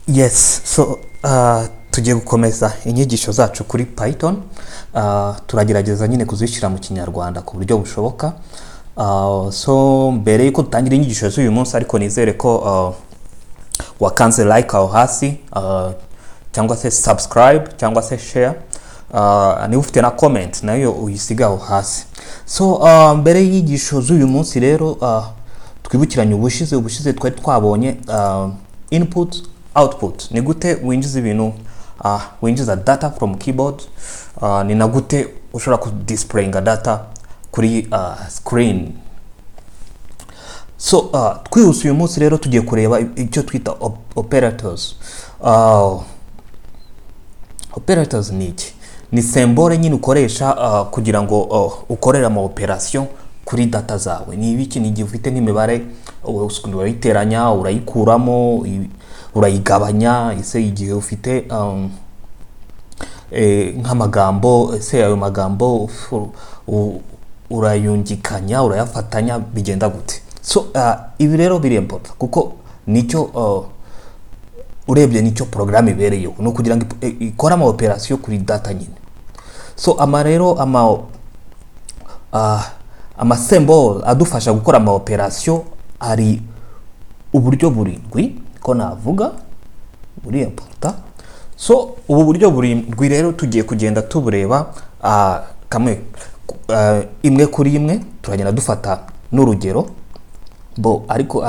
Yes, so tugiye gukomeza inyigisho zacu kuri Python. Turagerageza nyine kuzishyira mu Kinyarwanda ku buryo bushoboka. So mbere yuko dutangira inyigisho z'uyu munsi, ariko nizere ko wakanze like aho hasi, cyangwa se subscribe cyangwa se share. Niba ufite na comment nayo uyisiga aho hasi. So mbere y'inyigisho z'uyu munsi rero, twibukiranye ubushize twari twabonye input output, ni gute winjiza ibintu, winjiza data from keyboard, ni na gute ushobora kudisplayinga data kuri screen. So twihuse, uyu munsi rero tugiye kureba icyo twita operators. Operators ni iki? Ni symbole nyine ukoresha kugira ngo ukorere ama operation kuri data zawe. Ni ibiki? Ni igihe ufite nk'imibare, urayiteranya, urayikuramo, urayigabanya. Ese igihe ufite nk'amagambo, ese ayo magambo urayungikanya, urayafatanya, bigenda gute? So ibi rero biri important kuko nicyo urebye nicyo porogaramu ibereyeho, ni ukugira ngo ikore ama operation kuri data nyine. So ama rero ama symbol adufasha gukora ama operation ari uburyo burindwi ko navuga buri important. So ubu buryo burindwi rero tugiye kugenda tubureba kamwe, imwe kuri imwe, turagenda dufata n'urugero bo, ariko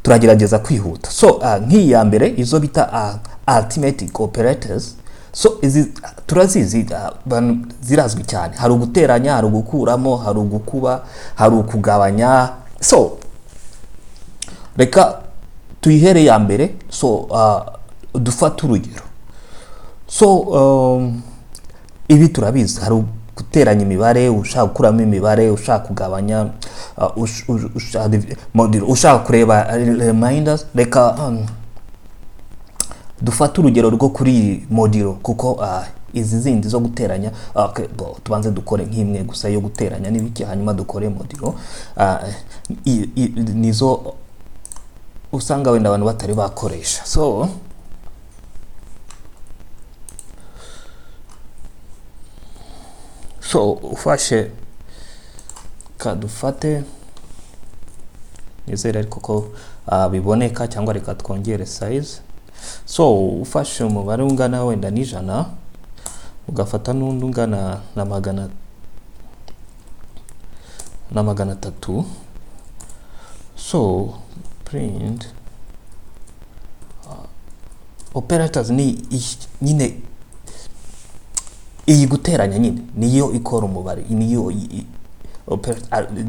turagerageza kwihuta. So nk'iyi ya mbere, izo bita arithmetic operators. So izi turazizi, zirazwi cyane. Hari uguteranya, hari ugukuramo, hari ugukuba, hari ukugabanya. So reka tuyihere ya mbere. So dufate urugero. So ibi turabizi, hari guteranya imibare, ushaka gukuramo imibare, ushaka kugabanya, modulo, ushaka kureba remainders. Reka dufate urugero rwo kuri modulo, kuko izi zindi zo guteranya, okay, bo, tubanze dukore nk'imwe gusa yo guteranya n'ibiki, hanyuma dukore modulo. Nizo usanga wenda abantu batari bakoresha. So ufashe kadufate, nizere ariko ko biboneka, cyangwa reka twongere size. So ufashe umubare ungana wenda n'ijana, ugafata n'undi ungana na magana na 300. So print, operators ni nyine iyi guteranya nyine niyo ikora umubare, niyo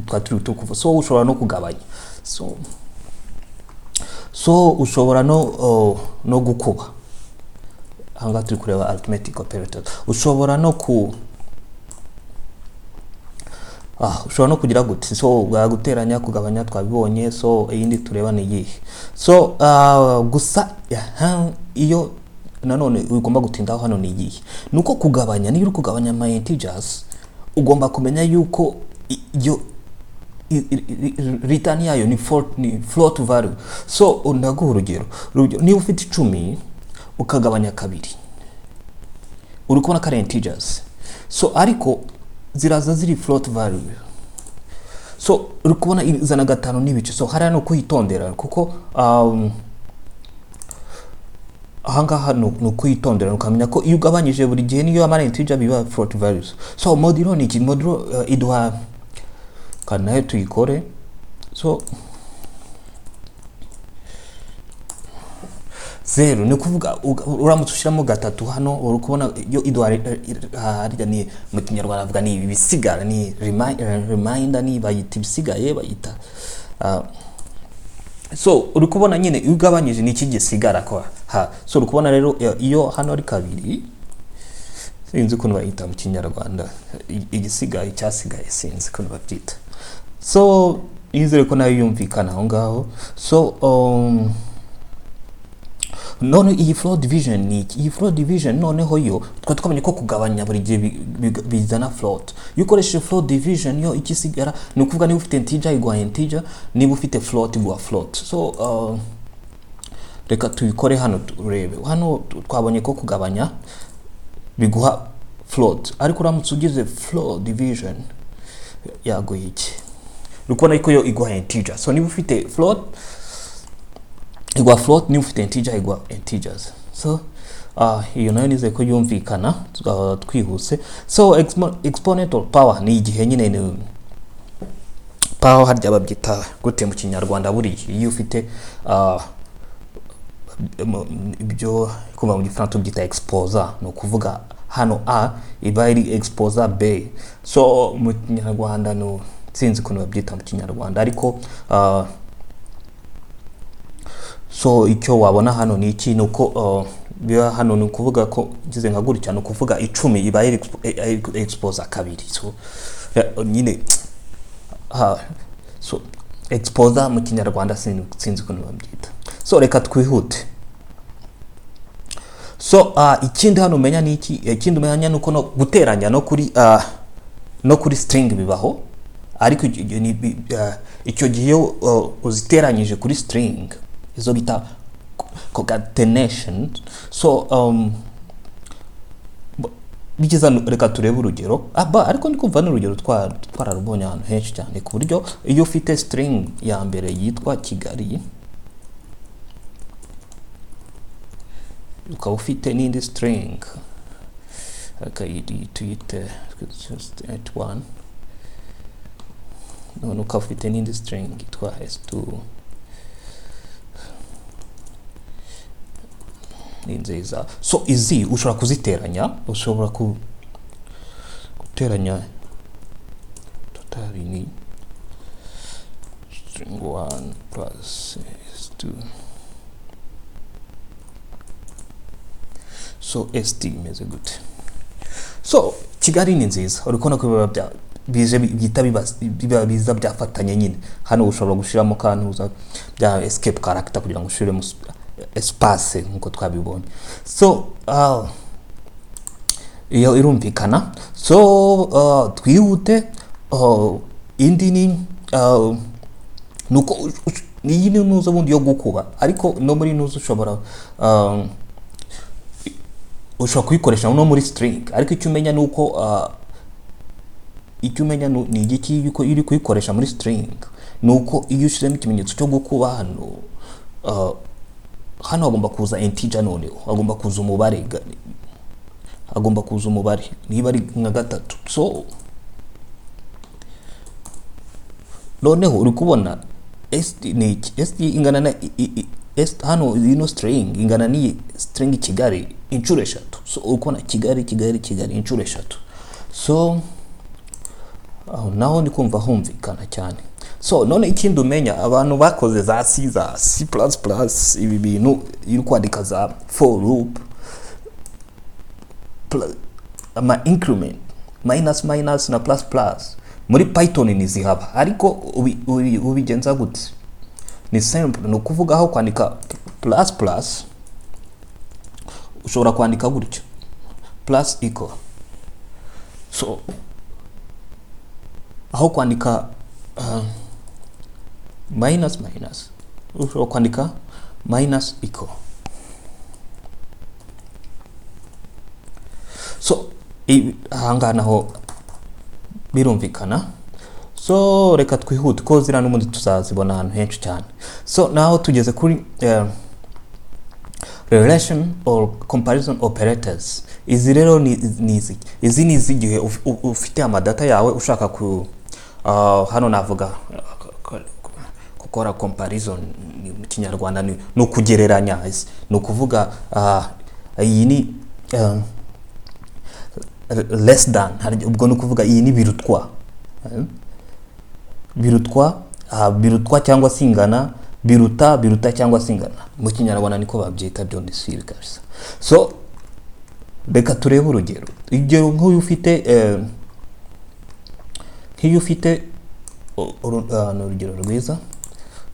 twa turi tukuva. So ushobora no kugabanya, so ushobora no gukuba. Ahangaha turi kureba arithmetic operators. Ushobora no ku ushobora no kugira gute? So guteranya, kugabanya twabibonye. So iyindi tureba ni iyihe? So gusa iyo nanone ugomba gutindaho hano ni iyihe? Ni uko kugabanya, niyo uri kugabanya ama integers, ugomba kumenya yuko iyo return yayo ni float value. So ndaguha urugero, niba ufite 10 ukagabanya 2, uri kubona ko ari integers, so ariko ziraza ziri float value. So uri kubona izana 5 n'ibice. So hariya ni ukuyitondera, kuko ahangaha ni ukuyitondera ukamenya ko iyo ugabanyije buri gihe niyo amara integer biba float values. So modulo ni iki? Modulo iduha, kandi nayo tuyikore. So 0 ni ukuvuga uramutse ushyiramo 3 hano, uri kubona iyo iduha harya ni mu Kinyarwanda bavuga ni ibisigara, ni reminder, ni bayita ibisigaye bayita, so uri kubona nyine iyo ugabanyije ni iki gisigara ko ha. So uri kubona rero iyo hano ari 2, sinzi ukuntu bayita mu Kinyarwanda, igisigaye, icyasigaye, sinzi ukuntu babyita. So nizere ko nayo yumvikana aho ngaho. So none iyi float division ni iki? Iyi float division noneho yo twari twamenye ko kugabanya buri gihe bizana float. Iyo ukoresheje float division, yo ikisigara ni ukuvuga niba ufite integer iguha integer, niba ufite float iguha float. So Reka tubikore hano turebe. Hano twabonye ko kugabanya biguha float, ariko uramutse ugize float division yaguha iki? Uri kubona ko yo iguha integer. So niba ufite float igwa float, niba ufite integer igwa integers. So iyo nayo nizeye ko yumvikana, twihuse. So exponential power ni igihe nyine ni power, harya babyita gute mu Kinyarwanda? Buriya iyo ufite ibyo kuva mu Gifaransa tubyita exposant, ni ukuvuga hano a iba iri exposant b. So mu Kinyarwanda no sinzi ukuntu babyita mu Kinyarwanda, ariko so icyo wabona hano ni iki? Ni uko biba hano ni ukuvuga ko ngize nka gutya, ni ukuvuga 10 iba iri exposant 2. So nyine so exposant mu Kinyarwanda sinzi ukuntu babyita. So reka twihute. So ikindi hano umenya ni iki? Ikindi umenya ni uko no guteranya no kuri string bibaho, ariko icyo gihe iyo uziteranyije kuri string, izo bita concatenation. So bigeza, reka turebe urugero. Aba ariko ndi kumva n'urugero twararubonye ahantu henshi cyane, ku buryo iyo ufite string ya mbere yitwa Kigali, ukaba ufite n'indi string, reka tuyite just 1, none ukaba ufite n'indi string yitwa S2, ni nziza. So izi ushobora kuziteranya, ushobora guteranya total ni string 1 plus S2. So ST imeze gute? So Kigali ni nziza, uri kubona ko biba bije byita biba biza byafatanye nyine. Hano ushobora gushiramo kantuza bya escape character kugira ngo ushiremo espace nkuko twabibonye. So iyo irumvikana. So twihute. Indi ni nuko iyi ni nuzo bundi yo gukuba, ariko no muri nuzo ushobora kuyikoresha no muri string, ariko icyo umenya nuko icyo umenya ni igiki yuko iri kuyikoresha muri string, nuko iyo ushyizemo ikimenyetso cyo gukuba hano, hano hagomba kuza integer, noneho hagomba kuza umubare, hagomba kuza umubare niba ari nka 3. So noneho uri kubona ST ni iki? ST ingana na S, hano ino string ingana n'iyi string Kigali inshuro 3. So uri kubona Kigali, Kigali, Kigali inshuro 3. So aho naho ndi kumva humvikana cyane. So none ikindi umenya, abantu bakoze za C, za C plus plus, ibi bintu iri kwandika za for loop, ama increment, minus minus na plus plus, muri Python ntizihaba, ariko ubigenza gute? Ni simple, ni ukuvuga aho kwandika plus plus ushobora kwandika gutyo plus equal. So aho kwandika minus minus ushobora kwandika minus equal. So ahangaha naho birumvikana. So reka twihute ko ziriya n'ubundi tuzazibona ahantu henshi cyane. So naho tugeze kuri relation or comparison operators. Izi rero ni izi. Izi ni izigihe ufite amadata yawe ushaka ku hano navuga gukora comparison mu Kinyarwanda ni ukugereranya, ni ukuvuga iyi ni less than, ubwo ni ukuvuga iyi ni birutwa, birutwa, birutwa cyangwa singana, biruta, biruta cyangwa singana, mu Kinyarwanda niko babyita byo ndi siri kabisa. So reka turebe urugero. Urugero nk'uyu ufite nk'iyo ufite ni urugero rwiza.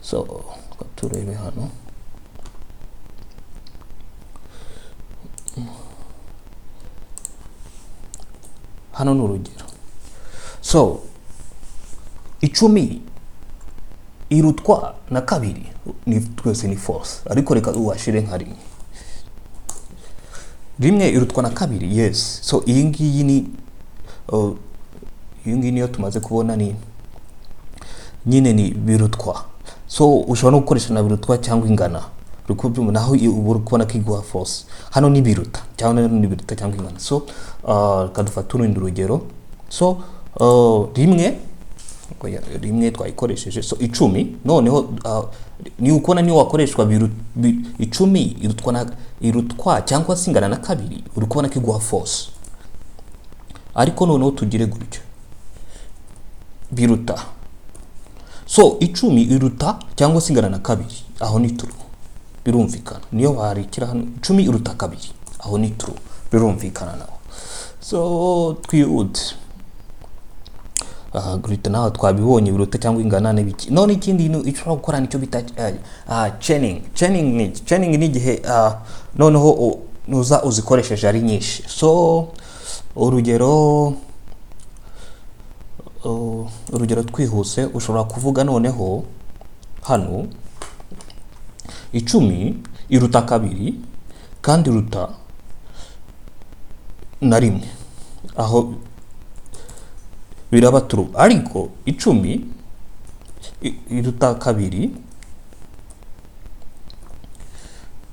So reka turebe hano. Hano ni urugero. So 10 irutwa na 2, Ni twese ni false, ariko reka uwashire nka rimwe. Rimwe irutwa na kabiri, yes. So iyi ngiyi ni iyi ngiyi niyo tumaze kubona, ni nyine ni birutwa. So ushobora no gukoresha na birutwa cyangwa ingana, uri kubyumva, naho uba uri kubona ko iguha false. Hano ni biruta cyangwa ni biruta cyangwa ingana. So reka dufate urundi rugero. So rimwe, oya, rimwe twayikoresheje. So 10 noneho ni ukubona niyo wakoreshwa 10 irutwa na, irutwa cyangwa se ingana na kabiri, uri kubona ko iguha false. Ariko noneho tugire gutyo biruta. So 10 iruta cyangwa se ingana na kabiri, aho ni true, birumvikana. Niyo warikira hano 10 iruta kabiri, aho ni true, birumvikana naho. So twihute. Guhita naho twabibonye biruta cyangwa ingana n'ibiki. None ikindi ni ushobora gukora nicyo bita chaining. Chaining ni iki? Chaining ni igihe noneho nuza uzikoresheje ari nyinshi. So urugero twihuse, ushobora kuvuga noneho hano 10 iruta kabiri kandi iruta na rimwe, aho biraba true. Ariko 10 iruta kabiri,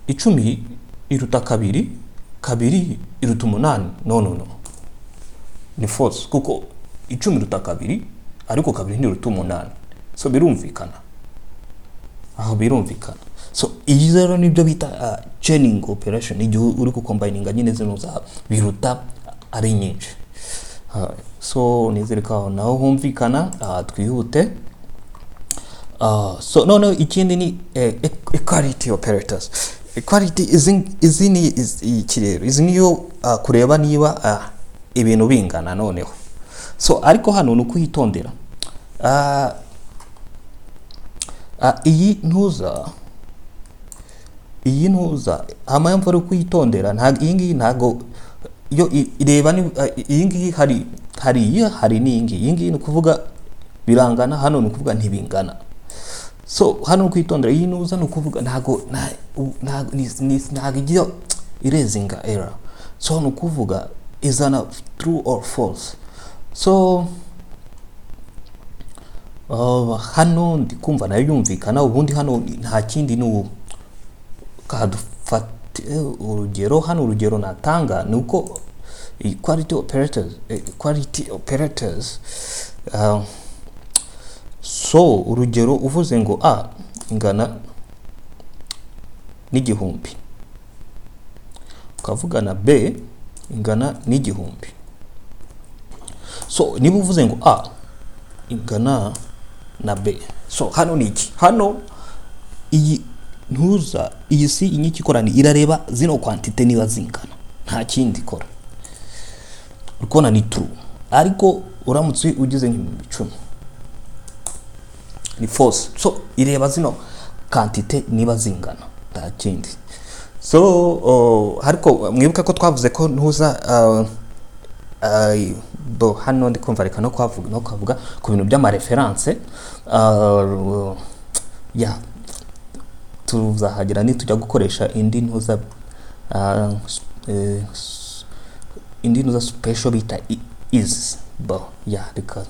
10 iruta kabiri, kabiri iruta 8, no, no, no, ni false, kuko 10 iruta kabiri ariko kabiri ntiruta 8. So birumvikana, aho birumvikana. So iyi rero nibyo bita chaining operation, igihe uri gukombininga nyine zino za biruta ari nyinshi. So nizere ko aho naho humvikana. Twihute. So noneho ikindi ni equality operators. Equality izi ni iki rero, izi niyo kureba niba ibintu bingana noneho. So ariko hano ni ukuhitondera. Iyi ntuza, iyi ntuza amahemvu ari kuyitondera, ntabwo iyi ngiyi, ntabwo yo ireba ni iyi ngiyi, hari iyi, hari n'iyi ngiyi. Iyi ngiyi ni ukuvuga birangana, hano ni ukuvuga ntibingana. So hano ni ukwitondera iyi ntuza, ni ukuvuga ntabwo, ntabwo ijya irezinga error. So ni ukuvuga izana true or false. So hano ndi kumva nayo yumvikana. Ubundi hano nta kindi, ni ubu kadufate urugero. Hano urugero natanga ni uko equality operators, equality operators, so urugero uvuze ngo a ingana n'igihumbi, ukavuga na b ingana n'igihumbi. So niba uvuze ngo a ingana na b, so hano ni iki? Hano iyi ntuza, iyi si inyiki ikora ni irareba zino quantité niba zingana, nta kindi ikora. Uri kubona ni true, ariko uramutse ugize nk'ibihumbi 10 ni false. So ireba zino quantité niba zingana, nta kindi. So ariko mwibuke ko twavuze ko ntuza, bo hano ndi kumva reka no kwavuga ku bintu by'amareference. Ya tuzahagera nitujya gukoresha indi ntuza, indi ntuza special bita is bo ya reka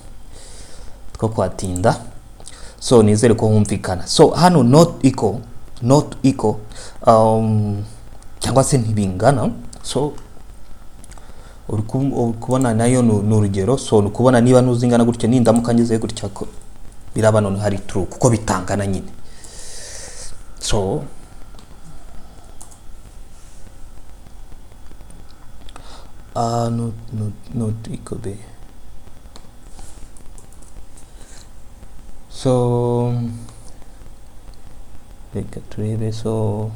two kwatinda. So nizere ko humvikana. So hano not equal, not equal, cyangwa se ntibingana. So uri kubona nayo ni urugero. So ni ukubona niba ntuzingana gutya, nindamuka ngeze gutya ko biraba none hari true kuko bitangana nyine. So not, not, not equal b. So reka turebe. So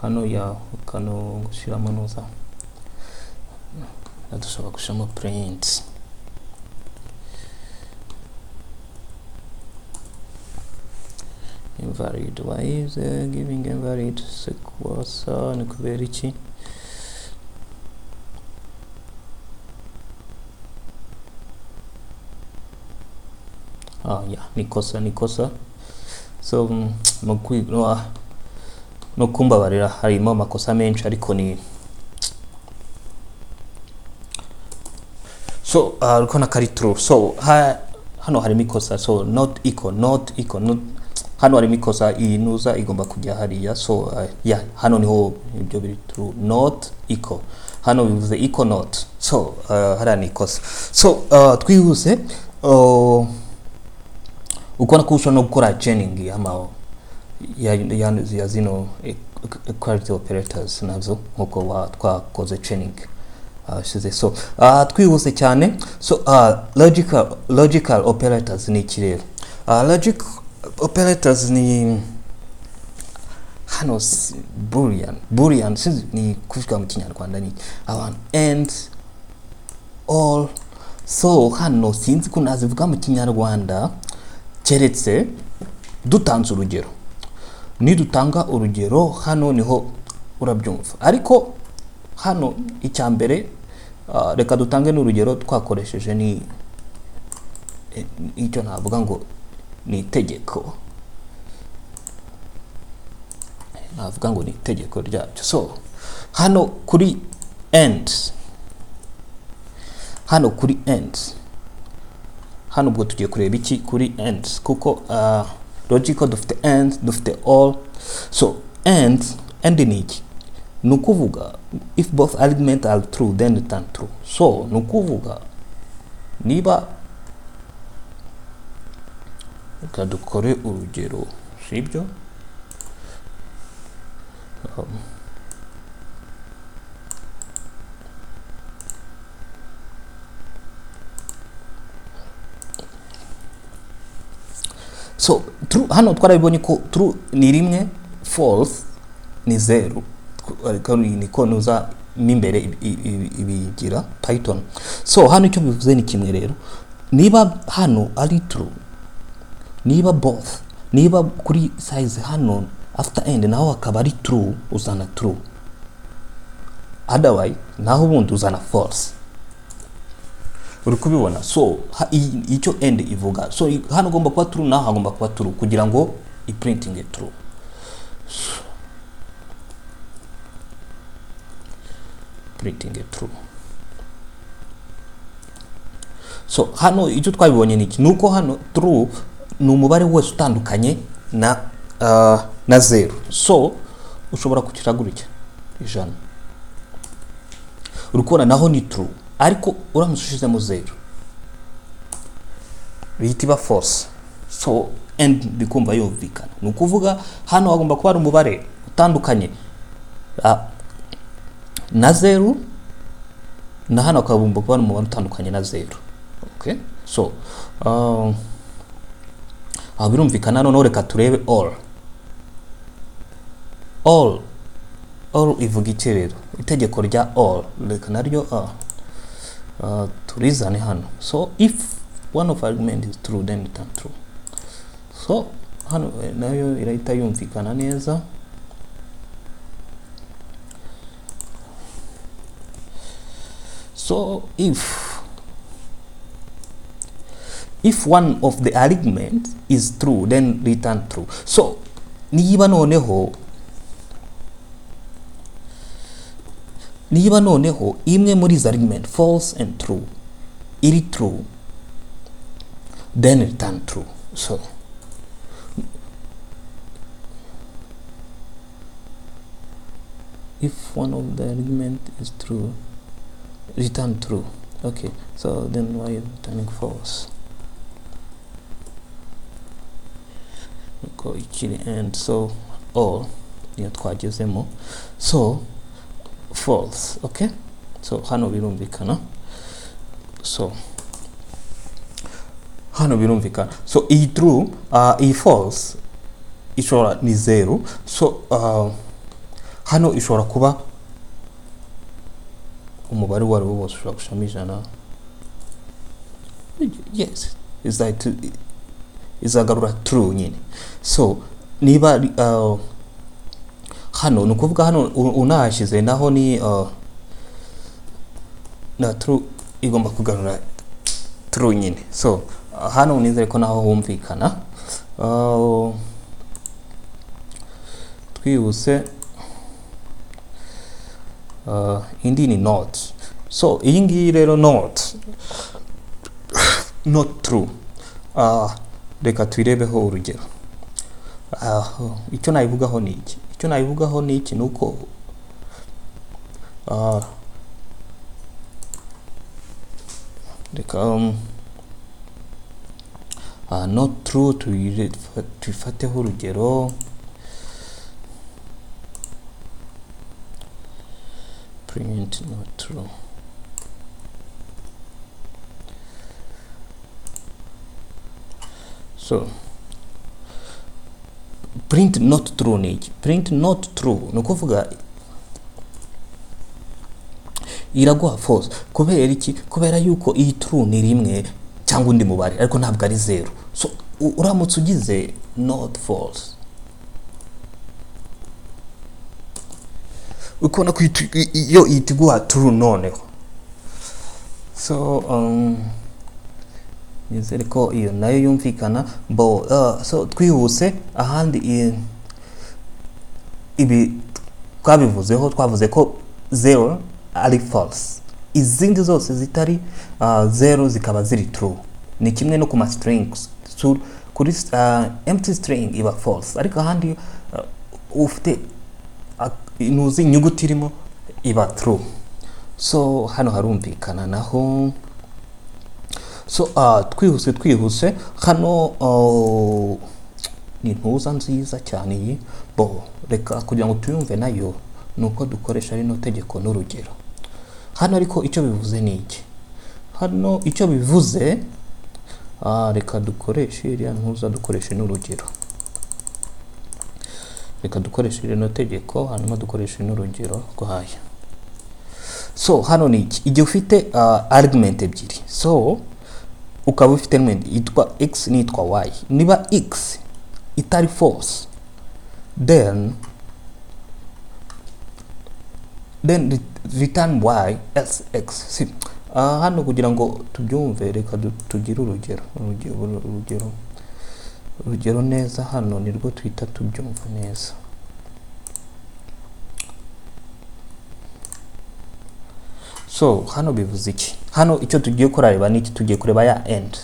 hano ya kano gushyiramo nuza dushobora gushyiramo print. Invalid, why is giving invalid sequence? Ni kubera iki? Yeah, ni kosa, ni kosa. So no kumbabarira harimo amakosa menshi, ariko ni so urabona ko ari true. So hano harimo ikosa, so not equal, not equal, not, hano harimo ikosa, iyi nuza igomba kujya hariya. So yeah, hano niho ibyo biri true, not equal, hano bivuze equal not. So hariya ni ikosa. So twihuse, ukubona ko ushobora no gukora chaining ya zino equality operators nazo nkuko twakoze chaining shize. So twihuse cyane. So logical operators ni iki rero? Logic operators ni hano boolean ni kuvuga mu Kinyarwanda ni abantu and all. So hano sinzi ko nazivuga mu Kinyarwanda keretse dutanze urugero. Nidutanga urugero hano niho urabyumva, ariko hano icya mbere reka dutange n'urugero twakoresheje ni icyo navuga ngo ni itegeko, navuga ngo ni itegeko ryabyo. So hano kuri end, hano kuri end, hano ubwo tugiye kureba iki kuri end, kuko logical dufite end, dufite all. So end ni iki? Ni ukuvuga if both arguments are true then return true. So ni ukuvuga niba, reka dukore urugero, sibyo? So true hano twarabibonye ko true ni rimwe, false ni zero, ariko niko nuza n'imbere ibigira Python. So hano icyo bivuze ni kimwe rero, niba hano ari true, niba both, niba kuri size hano after end naho akaba ari true, uzana true, otherwise naho ubundi uzana false. Uri kubibona? So icyo end ivuga, so hano ugomba kuba true, naho hagomba kuba true kugira ngo i printing true. So, printing true. So hano icyo twabibonye ni iki? Nuko hano true ni umubare wose utandukanye na zero. So ushobora kugira gutya 100, uri kubona naho ni true, ariko uramutse ushizemo zero bihita iba false. So end bikumva yumvikana, ni ukuvuga hano hagomba kuba hari umubare utandukanye na zero, na hano hakagomba kuba hari umubare utandukanye na zero. Okay, so aho birumvikana. Noneho reka turebe all. All ivuga iki rero? Itegeko rya all reka naryo turizane hano. So if one of argument is true then return true. So hano nayo irahita yumvikana neza. So if one of the argument is true then return true. So niba noneho imwe muri izi argument false and true iri true then return true. So if one of the argument is true, return true. Okay, so then why is returning false? And so all niyo twagezemo, so false. Okay, so hano birumvikana. So hano birumvikana. So iyi true, iyi false ishobora ni zero. So hano ishobora kuba umubare wari wose, ushobora gushamo 100. Yes, izagarura true nyine. So niba hano ni ukuvuga hano unahashyize naho ni na true igomba kugarura true nyine. So hano nizere ko naho humvikana. Twihuse, indi ni not. So iyi ngiyi rero not true. Reka tuyirebeho urugero. Icyo nayivugaho ni iki? Icyo nayivugaho ni iki? Ni uko reka not true tuyifateho urugero. Print not true. So print not true ni iki? Print not true ni ukuvuga iraguha false. Kubera iki? Kubera yuko iyi true ni rimwe cyangwa undi mubare, ariko ntabwo ari zero. So uramutse ugize not false, ukabona ko iyo ihita iguha true noneho. So nizere ko iyo nayo yumvikana. Bo so twihuse ahandi ibi twabivuzeho, twavuze ko zero ari false, izindi zose zitari zero zikaba ziri true. Ni kimwe no ku ma strings. So, kuri empty string iba false, ariko ahandi ufite ntuzi inyuguti irimo iba true. So hano harumvikana naho. So twihuse hano ni ntuza nziza cyane iyi. Bo reka kugira ngo tuyumve nayo ni uko dukoresha rino tegeko n'urugero hano. Ariko icyo bivuze ni iki? Hano icyo bivuze, reka dukoreshe iriya ntuza, dukoreshe n'urugero. Reka dukoreshe rino tegeko hanyuma dukoreshe n'urugero rwayo. So hano ni iki? Igihe ufite argument ebyiri, so ukaba ufite argument yitwa x n'iyitwa y, niba x itari false then return y else x. Si hano kugira ngo tubyumve reka tugire urugero neza. Hano nirwo twita tubyumva neza. So hano bivuze iki? Hano icyo tugiye kureba ni iki? Tugiye kureba ya end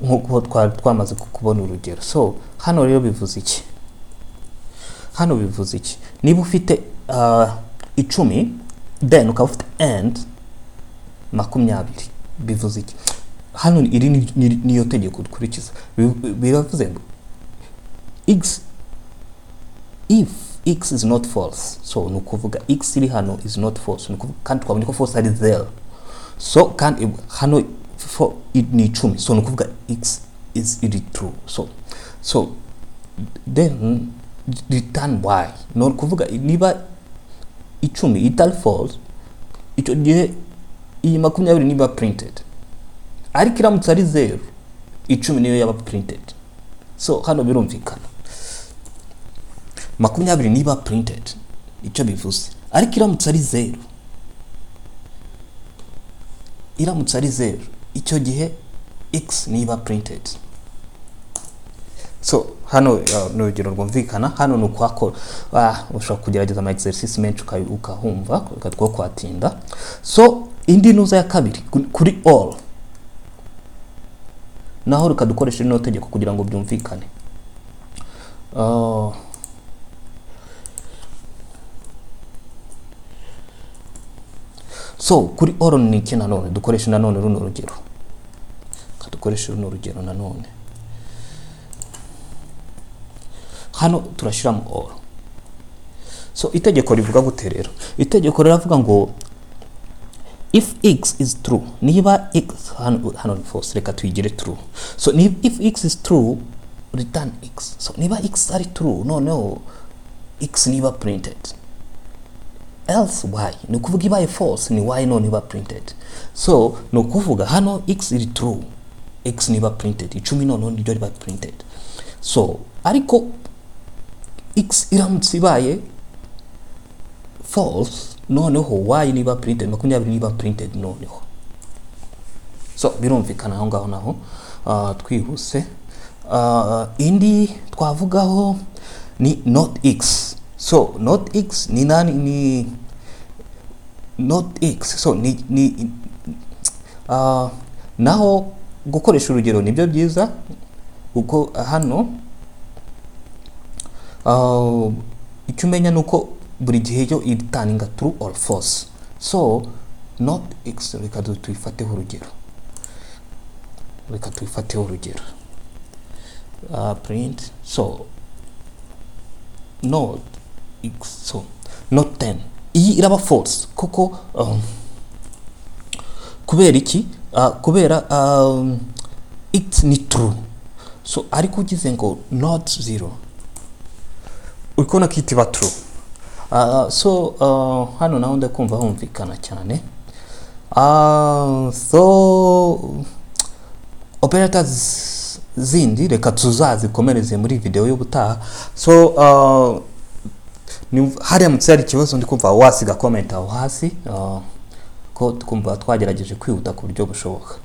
nkuko twari twamaze kubona urugero. So hano rero bivuze iki? Hano bivuze iki? Niba ufite 10 then ukaba ufite end 20, bivuze iki? Hano iri niyo tegeko dukurikiza. Biravuze ngo x, if x is not false, so ni ukuvuga x iri hano is not false, ni ukuvuga kandi twabonye ko false ari zero. So kandi hano ni 10, so ni ukuvuga x is iri true. So then return y, ni ukuvuga niba 10 itari false, icyo gihe iyi 20 niba printed, ariko iramutse ari zero, 10 niyo yaba printed. So hano birumvikana, 20 niba printed icyo bivuze, ariko iramutse ari zero, iramutse ari zero icyo gihe x niba printed. So hano ni urugero rwumvikana. Hano ni ukwakora, ushobora kugerageza ama exercice menshi ukahumva, two kwatinda. So indi ntuza ya kabiri kuri all, naho reka dukoreshe rino tegeko kugira ngo byumvikane. So kuri all ni iki nanone? Dukoreshe nanone runo rugero. Dukoreshe runo rugero nanone. Hano turashyiramo all. So itegeko rivuga gute rero? Itegeko riravuga ngo if x is true, niba x hano ni false, reka tuyigire true. So if x is true, return x. So niba x ari true, noneho x niba printed, else y, ni ukuvuga ibaye false ni y none iba printed. So ni ukuvuga hano x iri true, x niba printed, 10 noneho niryo riba printed. So ariko x iramutse ibaye false, noneho y niba printed, 20 niba printed noneho. So birumvikana aho ngaho naho. Twihuse, indi twavugaho ni not x. So not x ni nani? Ni not x. So ni naho gukoresha urugero nibyo byiza, kuko hano icyo umenya ni uko buri gihe yo ireturninga true or false. So not x, reka tuyifateho urugero, reka tuyifateho urugero, print, so not x, so not 10. Iyi iraba false kuko kubera iki? Kubera x ni true. So ariko ugize ngo not 0, uri kubona ko ihita iba true. So hano naho ndakumva humvikana cyane. So operators zindi reka tuzazikomereze muri video y'ubutaha. So haramutse hari ikibazo, ndi kumva wasiga comment aho hasi, ko twumva twagerageje kwihuta ku buryo bushoboka.